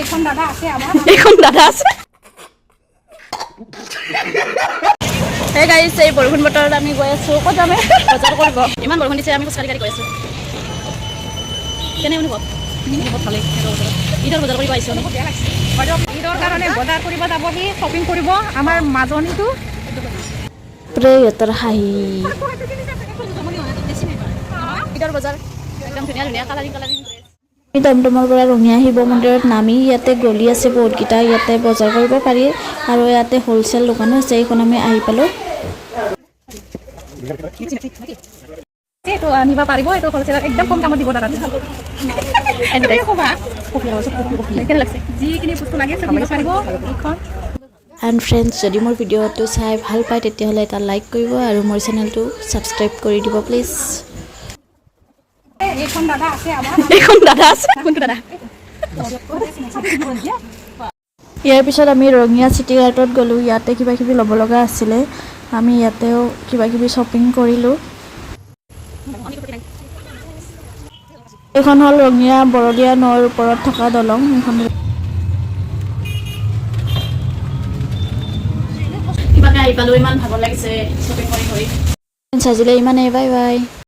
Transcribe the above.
এইখন দাদা আছে আমাৰ। এইখন দাদা আছে। এই গাইছ, এই বৰষুণ বতৰত আমি গৈ আছোঁ। ক'ত যাম? বজাৰ কৰিব। ইমান বৰষুণ দিছে, আমি খোজকাঢ়ি কাঢ়ি গৈ আছোঁ। কেনে অনুভৱ? বহুত ভালেই। ঈদৰ বজাৰ কৰিব আহিছোঁ আমি। ঈদৰ কাৰণে বজাৰ কৰিব যাব, সি শ্বপিং কৰিব আমাৰ মাজনীটো। বাপৰে, ইহঁতৰ হাঁহি! ঈদৰ বজাৰ, একদম ধুনীয়া ধুনীয়া কালাৰিং কালাৰিং ড্ৰেছ। আমি টমটমৰ পৰা ৰঙিয়া শিৱ মন্দিৰত নামি ইয়াতে গলি আছে বহুতকেইটা, ইয়াতে বজাৰ কৰিব পাৰি আৰু ইয়াতে হ'লচেল দোকানো আছে। এইখন আমি আহি পালোঁ। এইটো আনিব পাৰিব, এইটো হ'লচেলত একদম কম দামত দিব দাদা। ক'বা। কেনে লাগছে? যিখিনি বস্তু লাগে চব নিব পাৰিব এইখন। এণ্ড ফ্ৰেণ্ডছ, যদি মোৰ ভিডিঅ'টো চাই ভাল পায়, তেতিয়াহ'লে এটা লাইক কৰিব আৰু মোৰ চেনেলটো ছাবস্ক্ৰাইব কৰি দিব প্লিজ। এইখন দাদা আছে আমাৰ। এইখন দাদা আছে। কোনটো দাদা? ইয়াৰ পিছত আমি ৰঙিয়া চিটি কাৰ্টত গ'লোঁ। ইয়াতে কিবা কিবি ল'ব লগা আছিলে। আমি ইয়াতেও কিবা কিবি শ্বপিং কৰিলোঁ। এইখন হ'ল ৰঙিয়া বৰলীয়া নৈৰ ওপৰত থকা দলং এইখন। কিবাকে আহি পালোঁ। ইমান ভাগৰ লাগিছে শ্বপিং কৰি কৰি। আজিলৈ ইমানেই, বাই বাই।